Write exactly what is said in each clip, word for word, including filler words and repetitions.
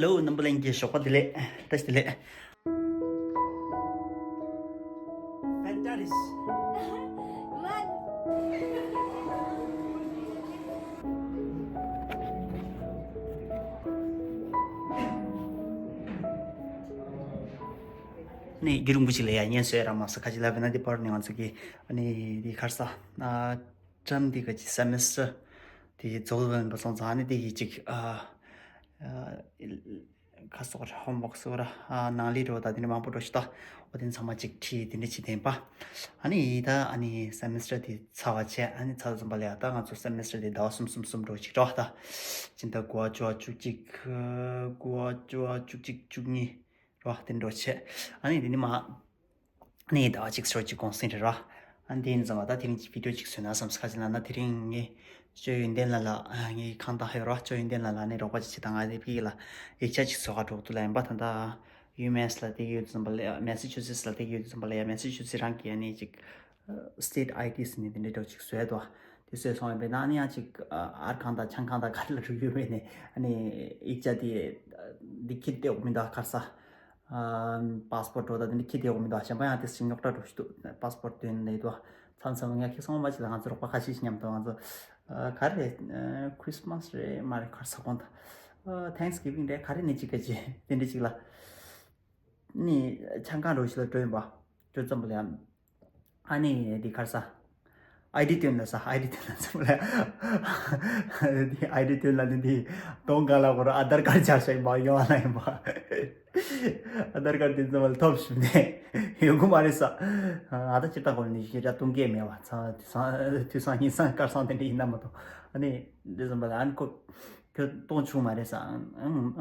ལོ། རྣམ་པ་ལྷན་རྒྱས་ཞོགས་པ་བདེ་ལེགས། བཀྲ་ཤིས་བདེ་ལེགས། ནས་རྒྱུན་རིང་པོ་ཞིག་ལ་ཡ་བརྙན་བཟོས་རག་མ་སོང་། ཁ་ཅིག་ལབ་ན་འདི་པར་ནས་ང་ཚོ་གི་ཨ་ནི་འདི་ག་རེ་ཟ། ཨ་ཊརམ་འདི་ག་ཅིག་སེ་མེ་སི་ཊར་དེ་རྫོགས་པ་ཡིན་པ་སོང་ཙང་། ཨ་ནི་དེ་གི་ཅིག་ཨ་ཨ་ག་རེ་ཟེར་དགོས་རེད། ཧོམ་ཝོག་ཟེར་དགོས་རེད། ཨ་ནང་ལས་རོགས་དང་དེ་འདྲ་མང་པོ་འགྲོ་ཞིག་ད། འོ་དེ་ཚང་མ་ཅིག་ཁྲིད་དེ་འདྲ་བྱེད་བསྡད་པ། ཨ་ནི་ད་ཨ་ནི་སེ་མེ་སི་ཊར་དེ་ཚར་བ་བྱས། ཨ་ནི་ཚར་ཙམ་པ་ལ་ཡ་ད་ང་ཚོ་སེ་མེ་སི་ཊར་དེ་ཟླ་བ་གསུམ་གསུམ་གསུམ་འགྲོ་ཅིག་རོགས་ད། སྤྱི་ཟླ་དགུ་པ་བཅུ་པ་བཅུ་གཅིག་དགུ་པ་བཅུ་པ་བཅུ་གཅིག་བཅུ་གཉིས་རོགས་དེ་འགྲོ་བྱས། ཨ་ནི་དེ་ནི་མ་ནི་ཟླ་བ་གཅིག་ཤོར་གཅིག་གུང་སེང་རེད་རོ། ཨ་འདི་ཡིན་ཙང་བ་ད་དེ་རིང་གི་བི་ཌིའོ་གཅིག་བཟོས་ན་བསམ་སོང་། ག་ཅི་ལབ་ན་དེ་རིང་ངས་ཅོ་ཡོན་ཏན་ལ་ལ་ངའི་ཁང་བདག་ཧེ་རོ་ཅོ་ཡོན་ཏན་ལ་ལ་ནས་རོགས་པ་ཅིག་བྱེད་དང་། ང་དེ་ཕི་ལ་ཡིག་ཆ་ཅིག་བཟོ་ག་འགྲོ་འདུག་ལ། ཡིན་པ་ད་ད་ཡུ་མེ་སི་ལ་བསྡད་ཡོད་ཙམ་པ་ལ་མེ་སི་ཆུ་སེ་སི་ལ་བསྡད་ཡོད་ཙམ་པ་ལ་ཡ་མེ་སི་ཆུ་སེ་སི་རང་གི་ཨ་ནི་ཅིག་སི་ཊེ་ཊི་ཨའི་ཌི་ཟེར་ནས་དེ་འདྲའི་འགྲོ་ཅིག་བཟོས་འདུག་དེ་བཟོས་སོང་བ་ཡིན་པས་ན་ཨ་ནི་ཡང་ཅིག་ཨར་ཁང་དང་ཆང་ཁང་དང་ག་རེ་ལ་འགྲོ་ཡོད་པས་ནས་ཨ་ནི་ཡིག་ཆ་དེ་འདི་ཁྱེར་བསྡད་འོག་མི་འདུག་ག་རེ་ཟ། པཱ་སི་པོར་ཊི་འགྲོ་ད་དེ་འདྲ་ཁྱེར་བསྡད་ཡོང་མི་འདུག་གཞན་པ་ཡང་དེ་སྲིད་རྙོག་དྲ་འགྲོ་ཞིག་འདུག་པཱ་སི་པོར་ཊི་དོན་ལས་འདུག་མཚམས་མཚམས་ངས་ཁྱེད་ཚང་མ་ཅིག་ལ་ང་ཚོ་རོགས་པ་ཁ་ཤས་ཤིག་མཉམ་དུ་ང་ཚོ་ག་རེ་རེད། ཁྲི་སི་མ་སི་རེད་མ་རེད། ག་རེ་ཟ་གོང་དུ་ཐེངས་གི་བིང་རེད། ག་རེ་ནས་ཅིག་ག་ཅིག་དེ་འདྲ་ཅིག་ལ་ནི་ཆང་ཁང་འགྲོ་ཞིག་ལ་འགྲོ་ཡིན་པ། འགྲོ་ཙམ་པ་ལ་ཡང་ཨ་ནི་དེ་ག་རེ་ཟ། ཨའི་ཌི་སྟོན་ལ་ས། ཨའི་ཌི་སྟོན་ལ་ཚང་མ་ལ། དེ་ཨའི་ཌི་སྟོན་ལ་ནི་དེ་གདོང་ག་ལ་གོ་ར་ཨ་དར་ཀར་ཆགས་ཤག་ཡིན་པ། ཡོང་བ་ལ་ཡིན་པ། ཨ་དར་ཀར་དེ་ཚང་མ་ལ་ཐོབ་ཞུ་ནས་ཡོང་གི་མ་རེད་ས། ཨ་ད་སྤྱིར་བཏང་གོ་ནི་ཞེ་དྲག་གཏོང་གི་མེད་བ། ཚ་དུས་སང་དུས་སང་ཉིན་སང་སྐར་སང་དེ་འདྲ་ཡིན་ན་མ་གཏོགས། ཨ་ནི་དེ་ཚང་མ་ལ་ཨ་ནི་ཁོ་ཁྱོད་གཏོང་ཆུང་མ་རེད་ས།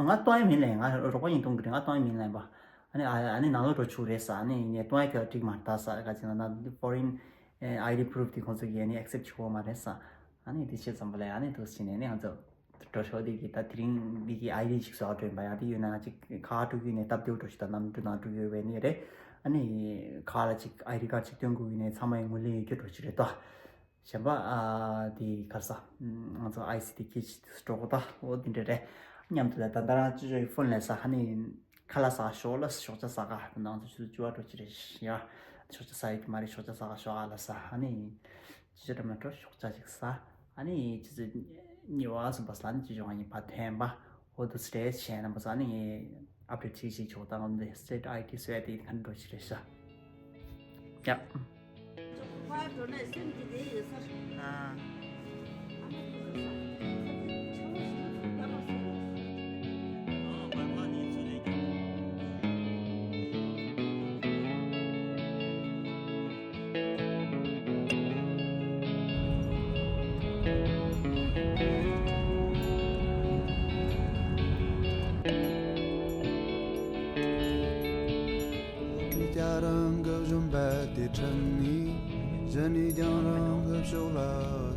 ང་གཏོང་ཡ་མིན་ལས། ང་རོགས་པ་ཡིན་གཏོང་གི་རེད། ང་གཏོང་ཡ་མིན་ལས་པ། ཨ་ནི་ཨ་ཨ་ནི་ནང་ལོགས་འགྲོ་ཆོག་རེད་ས། ཨ་ནི་ངས་གཏོང་ཡ་ཁྱོད་འགྲིག་མ་རེད་ད་ས། ག་ཅི་ན་ན་ཕོ་རིན་ཨའི་ཌི་པུ་རུབ་དེ་ཁོང་ཚོ་གིས་ཨ་ནི་ཨེག་སེབ་བྱེད་ཀྱི་ཡོད་མ་རེད་ས། ཨ་ནི་དེ་བྱས་ཙམ་པ་ལ་ཨ་ནི་འདུག་སེ་བྱས་ནས་ཨ་ནི་ང་ཚོ་འགྲོ་ཆོག་དེ་གི་ད་དེ་རིང་འདི་གི་ཨའི་ཌི་ཞིག་བཟོ་འགྲོ་ཡིན་པ། ཡང་དེ་ཡོད་ན་ང་ཅིག་ཁ་ཕྲུ་གུ་ནས་སྟབས་བདེ་པོ་འགྲོ་ཞིག་ད་ནམ་འགྲོ་ནང་འགྲོ་ཡོད་པའི་ནི་རེད། ཨ་ནི་ཁ་ལ་ཅིག་ཨའི་ཌི་ཀར་ཅིག་སྟོན་དགོས་ཡིན་ནས་ཚང་མ་ཡི་ངོས་ལེན་ཡོད་རྒྱུ་འགྲོ་ཞིག་རེད་ད། གཞན་པ་ཨ་དེ་ག་རེ་ཟ། ང་ཚོ་ཨའི་སི་དེ་ཁྱེད་ཀྱིས་འགྲོ་གོ་ད། འོ་དེ་འདྲ་རེད། མཉམ་དུ་ལ་ད་ལྟ་རང་ཅོ་ཅོ་ཡི་ཕོན་ལས་ས། ཧ་ནི་ཁ་ལག་ཟ་ཞོག་ལ་ཞོགས་ཇ་ཟ་ག་ད་ང་ཚོ་ཆུ་ཚོད་བཅུ་པ་འགྲོ་ཅི་རེད་ཡ། ཞོགས་ཇ་ཟ་ཡི་གི་མ་རེད། ཞོགས་ཇ་ཟ་ག་ཞོག་ཨ་ལ་ས། ཧ་ནི་ཅི་ཅི་འདྲ་མ་འགྲོ་ཞོགས་ཇ་ཅིག་ཟ། ཨ་ནི་ཆུ་ཚོད་གཉིས་པ་གསུམ་པ་ས་ནི་ཅི་ཅོ་ང་གཉིས་པ་ཐོན་པ། འོ་དུ་སི་ཊེ་ཊི་བྱས་ན་པ་ས་ནི་ངས་ཨབ་ཌེ་ཊི་ཅིག་ཅིག་ཆོག་ད་ང་ཚོ་སི་ཊེ་ཊི་ཨའི་ཌི་བཟོ་ཡ་དེ་ག་འགྲོ་ཅི་རེད་ཤག་ཡ། ཀྱང་རང་གི་བཞོན་པ་དེ་ཁྲིད་ནས། གཞི་ནས་ཀྱང་རང་གི་ཕྱོགས་ལ་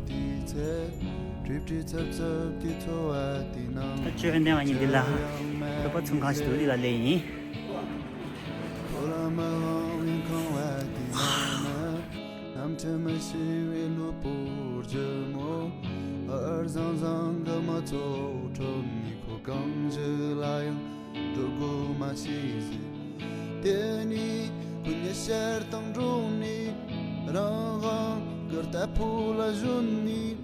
དེའི་ཚེ། བྲིས་བྲིས་ཚབ་ཚབ་ཀྱི་འཚོ་བ་དེའི་ནང་། ཆོས་ལྡན་བ་ཉིད་འདི་ལ་བོད་པ་ཚོང་ཁང་ཞིག་འདུག་འདི་ལ་སླེབས་ཡིན། བོད་ལ་མ་འོངས་པའི་ཁང་བ་དེའི་ནང་ན། རྣམ་འཕྲུལ་མི་ཤེས་པའི་ལུས་པོ་ལྗིད་མོ། འུར་ཟང་ཟང་གི་མི་ཚོགས་ཁྲོད་ནས་ཁོ་གང་ཞིག་ལ་ཡང་འགྲོ་དགོས་མ་ཤེས་ཟེར། དེ་ནས་ཁོ་ཉི་ཤར་དང་འགྲོགས་ནས། རང་དབང་གི་རྟ་ཕོ་ལ་ཞོན་ནས།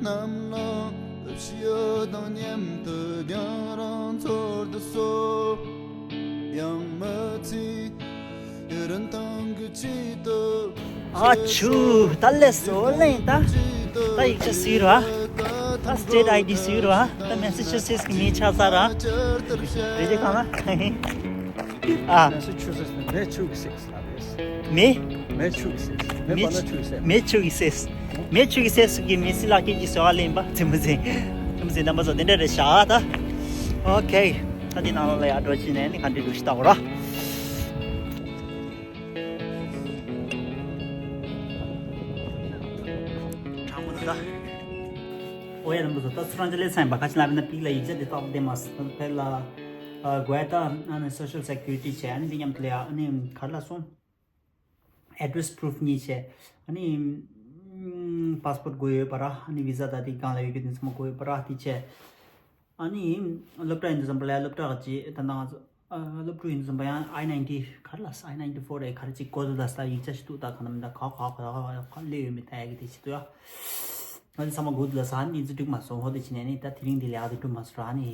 གནམ་ལངས་ཕྱི་ཡུལ་དང་མཉམ་དུ་རྒྱང་རིང་འཚོལ་དུ་སོང་། ཡང་མི་ཚེའི་རིན་ཐང་གི་ཆེད་དུ། ཨ་ཆུ་ད་ལས་སོ་ལེན་ད། ད་ཡིག་ཆ་སུས་ར། ད་སི་ཊེ་ཊི་ཨའི་ཌི་སུས་ར། ད་མེ་སི་ཆུ་སེ་སི་གི་མི་ཆགས་ས་ར། རེ་རེ་གང་ལ། ཨ། མེ་སི་ཆུ་སེ་སི་ནས་ཆུ་གི་སེ་སི་ལ་རེད། མེ། མེ་ཆུ་གི་སེ་སི། མེ་པ་ན་ཆུ་གི་སེ་སི། མེ་ཆུ་གི་སེ་སི། མེ་ཆུ་གི་སེ་སི་གི་མི་སི་ལག་ཁྱེད་ཀྱི་སོ་ཨ་ལེན་པ་ཙི་མོ་ཟེ། ཙི་མོ་ཟེ་རྣམ་པ་ཚོ་དེ་འདྲ་རེད་ཤག་ད། ཨོ་ཁེ། ད་འདི་ནང་ལ་ཡར་འགྲོ་ཕྱིན་ནས་ནི་ག་འདྲི་འདུག་ཤི་ལྟ་གོ་ར། གྲང་མོ་འདུག་ད། ཨོ་ཡ་རྣམ་པ་ཚོ་ད་ཚུར་རང་ཅི་ལས་ཚན་པ་ཁ་ཆེ་ལ་བས་ན་པིག་ལ་ཡིག་ཆ་དེ་ཏོག་དེ་མ་སི་ཕེ་ལ། གོ་ཡ་ད་ཨ་ནི་སོ་ཤལ་སེ་ཀུ་རི་ཊི་བྱས། ཨ་ནི་འདི་མཉམ་དུ་ལ་ཡ་ཨ་ནི་ག་རེ་ལ་སོང་། ཨེ་ཌི་རེ་སི་པུ་རུབ་གཉིས་བྱས། ཨ་ནི་པཱ་སི་པོར་ཊི་དགོས་ཡོད་པ་ར། ཨ་ནི་བི་ཟ་ད་དེ་སྒང་ལ་ཡོད་རྒྱུ་དེ་ཚང་མ་དགོས་ཡོད་པ་ར། དེ་བྱས། ཨ་ནི་སློབ་གྲྭ་ཡིན་དུས་ཙམ་པ་ལ་སློབ་གྲྭ་གི་ད་ལྟ་ང་ཚོ་ཨ་སློབ་ཕྲུག་ཡིན་དུས་ཙམ་པ་ཡང་I ninety ག་རེ་ལ་I ninety four རེད། ག་རེ་ཅིག་གོ་དུས་ལ་ས་ཡིག་ཆ་ཞིག་འདུག་ད་ག་ནམ་ད་ག་ག་ག་ག་ག་སླེབས་ཡོད་མེད་ད་ཡ་གི་དེ་ཞིག་འདུག་ཡ། ང་ཚོ་ཚང་མ་གོ་དུས་ལ་ས་ནི་ཚོ་འགྲིག་མ་སོང་། ཧོ་དེ་ཕྱིན་ནས་ནི་ད་དེ་རིང་འདི་ལས་ཀ་དེ་འགྲུབ་མ་སོང་ར། ནི་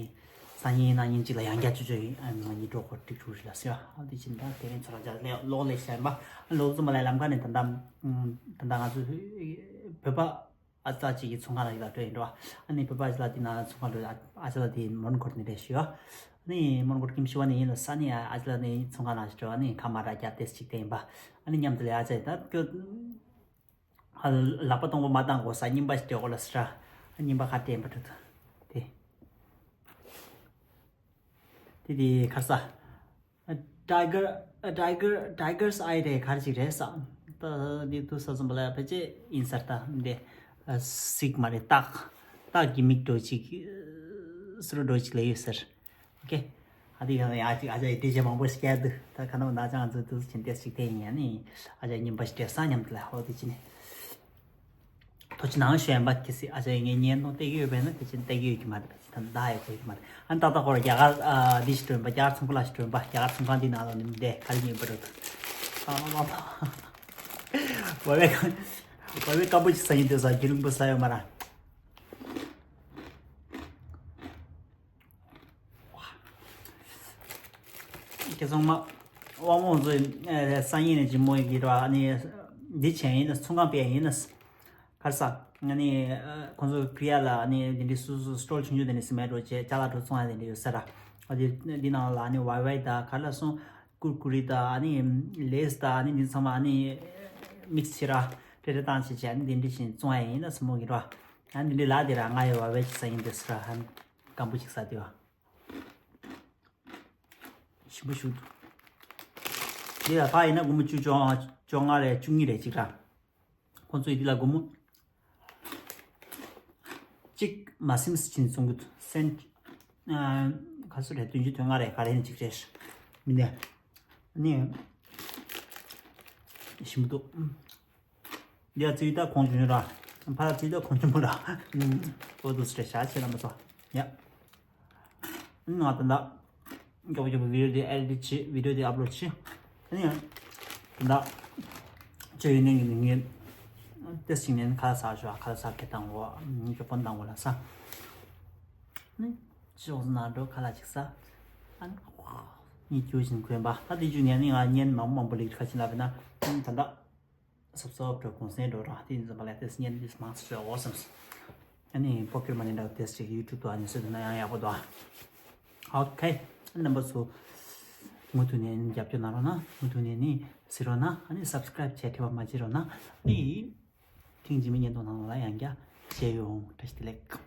སང་ཉིན་གནངས་ཉིན་གཅིག་ལ་ཡང་བསྐྱར་ཅོ་ཅོ་ཡིན། ཨ་ནི་ང་གཉིས་འགྲོ་གོ་འགྲིག་ཆུག་རེད་ལ་ཟེར་ཡ། ཧོ་དེ་ཕྱིན་ད་དེ་རིང་ཚོ་ར་ཇ་ལས་ལོག་ལས་བྱས་པ་ལོག་ཙམ་པ་ལ་ལམ་ཁ་ནས་ད་ད་ད་ང་ཚོ་བོད་པ། ཨ་ཅག་ཅིག་གི་ཚོང་ཁང་ལ་ཡིད་ལ་སྤྲད་ཡིན་འགྲོ། ཨ་ནི་བོད་པ་ཅིག་ལ་དེ་ན་ཚོང་ཁང་འགྲོ། ཨ་ཅག་ལ་དེ་མོན་གྷོ་ནས་རེད་ཞུ། ཨ་ནི་མོན་གྷོ་ཀིམ་ཤི་བ་ནས་ཡིན་ལ་ས་ནི་ཨ་ཅག་ལ་ནི་ཚོང་ཁང་ལ་ཞུ་འགྲོ། ཨ་ནི་ཁ་མ་ར་རྒྱབ་ཏེ་ཅིག་བསྟན་ཡིན་པ། ཨ་ནི་མཉམ་དུ་ལས་ཨ་ཅག་ད་སྐྱོ། ཨ་ལག་པ་སྟོང་པ་མ་བཏང་དགོས་ས་རྙིང་པ་ཞིག་སྤྲད་དགོས་ལ་ཟེར། ཨ་རྙིང་པ་ཁ་བསྟན་པ་འགྲོ་ཐུབ་དེ། དེ་དེ་ཁར་ས། Tiger Tiger's Eye རེད་ག་རེ་ཅིག་རེད་ས། ད་འདི་དུ་ས་ཙམ་པ་ལ་ཕལ་ཆེར་ཡིན་ས་རེད། ད་འདི་སིག་མ་རེད། སྟག་སྟག་གི་མིག་འགྲོ་ཅིག་སུ་རུ་འགྲོ་ཅིག་ལ་ཡོད་ཟེར། ཨོ་ཁེ། ཨ་དེ་ག་ནས་ཡ་ཅིག་ཨ་ཅག་ཡི་དེ་ཅེ་མང་པོ་ཞིག་སྐྱེལ་འདུག་ད་ག་ནང་ན་ཅང་ང་ཚོ་དུ་ཆེན་ཏེ་ཞིག་དེ་ཡིན་ཡ་ནི་ཨ་ཅག་རྙིང་པ་ཞིག་སྤྲད་ས་མཉམ་དུ་ལ་ཧོ་དེ་ཅི་ནི། ཐོ་ཅི་ནང་ཞོན་པ་དེ་སི་ཨ་ཅག་ངའི་ཉེན་རྟོག་སྟེར་གྱི་ཡོད་པས་ན་དེ་ཅི་སྟེར་གྱི་ཡོད་ཀྱི་མ་རེད། ད་ད་ཡོད་ཀྱི་མ་རེད། ཨ་ནི་ཏག་ཏག་ཁོ་ར་རྒྱ་གར་ཨ་འདི་ཞིག་སྤྲོན་པ། རྒྱ་གར་ཚོང་ཁང་ལ་ཞིག་སྤྲོན་པ། རྒྱ་གར་ཚོང་ཁང་འདི་ནང་ལ་ནི་འདས་ག་རེ་ཉོས་པ་རེད། ཨ་མ་མ་མ། བ་བའི་བ་བའི་སྐམ་པོ་ཅིག་ཟ་ཡིན་དུས་ས་རྒྱུ་རིང་པོ་ཟ་ཡོད་མ་ར། ཁྱེད་ཚང་མ་དབང་མོ་ཚོའི་སང་ཉིན་ནས་ཇི་མོ་ཡིན་ར། ཨ་ནི་འདི་བྱས་ཡིན་ན་ཚོང་ཁང་སྤེལ་ཡིན་ན། གར་ས། ཨ་ནི་ཁོང་ཚོ་ཀྲི་ཡ་ལ་ཨ་ནི་འདི་འདྲའི་སུ་སུ་སི་ཊོལ་ཆུང་ཆུང་དེ་འདྲ་སི་མེད་འགྲོ་བྱས་ཅ་ལག་འགྲོ་ཚོང་ཡ་དེ་འདྲ་ཡོད་ས་ར། ཨ་དེ་འདི་ནང་ལ་ཨ་ནི་ཝའི་ཝའི་དང་ག་ལ་སོང་། ཀུར་ཀུ་རི་དང་ཨ་ནི་ལེས་དང་ཨ་ནི་འདི་ཚང་མ་ཨ་ནི་མིག་སི་བྱེད་ར། ཏྲེ་ཏྲེ་བཏང་བྱེད་བྱས་ཨ་ནི་འདི་འདྲ་བྱས་བཙོང་ཡ་ཡིན་ན་སི་མོ་གི་ར། ཨ་ནི་འདི་འདྲའི་ལ་དེ་ར་ང་ཡི་ཝའི་ཝའི་ཅིག་ས་ཡིན་དེ་སི་ར། ཨ་ནི་སྐམ་པོ་ཅིག་ས་དེ་བ། ཞིམ་པོ་ཞིག་འདུག་འདི་ལ་ཕ་ཡིན་ན་སྒོར་མོ་བཅུ་བཅོ་ལྔ་བཅོ་ལྔ་རེད། བཅུ་གཉིས་རེད་ཅིག་ར། ཁོང་ཚོ་ཡི་འདི་ལ་སྒོར་མོ་གཅིག་མ་ཟིན་ཕྱིན་གསུང་གི་འདུག་སེན་ཨ་ག་ཚོད་རེད། བདུན་ཅུ་དོན་ལྔ་རེད། ག་རེ་ཡིན་ཅིག་རེད། མི་འདི་ནི་ཞིམ་པོ་འདུག་འདི་ཡ་ཙི་ད་ཁོང་ཆུང་ཆུང་ར། ཕ་ཙི་ད་ཁོང་ཆུང་མོ་ར། ཨོ་དུ་སི་ཏྲེ་ཤ་ཆེ་ལ་མ་ཚོ་ཡ། ང་ད་ལྟ་མགྱོགས་མགྱོགས་པོ་བི་ཌིའོ་དེ་ཨེ་ཌིཊ་བྱེད། བི་ཌིའོ་དེ་ཨབ་ལོཌ་བྱེད། ཨ་ནི་ད་ལྟ་ཅོ་ཡོད་ནས་ངས་ཏེས་ཅིག་ནས་ཁ་ལག་ཟ་ཞོག་ཁ་ལག་ཟ་ཁེ་བཏང་གོ་མགྱོགས་པོ་འདང་གོ་ལ་ས། ནི་ཅོག་ཟ་ན་འགྲོ་ཁ་ལག་ཅིག་ཟ། ཨ་ནི་གཉིད་སྐྱུར་བཞིན་གོན་པ། ད་དེ་རྒྱུ་ནས་ནི་ང་བརྙན་མང་པོ་མང་པོ་ལེགས་ཁ་ཕྱིན་ལབ་ན་ད་ལྟ། སོབ་སོབ་འགྲོ་གུང་སེང་འགྲོ་ར་དེ་ཡིན་ཙམ་པ་ལ་དེ་སྙན་དེ་མང་སོ་འོ་བསམ། ཨ་ནི་པོ་ཀེཊ་མ་ནི་འདྲ་དེ་ཅིག་ཡུ་ཊུབ་ཏུ་ཨ་ནི་བཟོས་འདུག་ན་ཡང་ཡག་པོ་འདུག་ཨ་ཨོ་ཁེ། རྣམ་པ་ཚོ་མུ་མཐུད་ནས་རྒྱབ་སྐྱོར་གནང་རོགས་གནང་། མུ་མཐུད་ནས་ནི་གཟིགས་རོགས་གནང་། ཨ་ནི་སབ་སི་ཀ་རེབ་བྱས་དྲི་བ་མ་བརྗེད་རོགས་གནང་། ཨ་ནི་ཐེངས་རྗེས་མའི་བརྙན་ཐུང་ནང་ལ་ཡང་བསྐྱར་མཇལ་ཡོང་། བཀྲ་ཤིས་བདེ་ལེགས།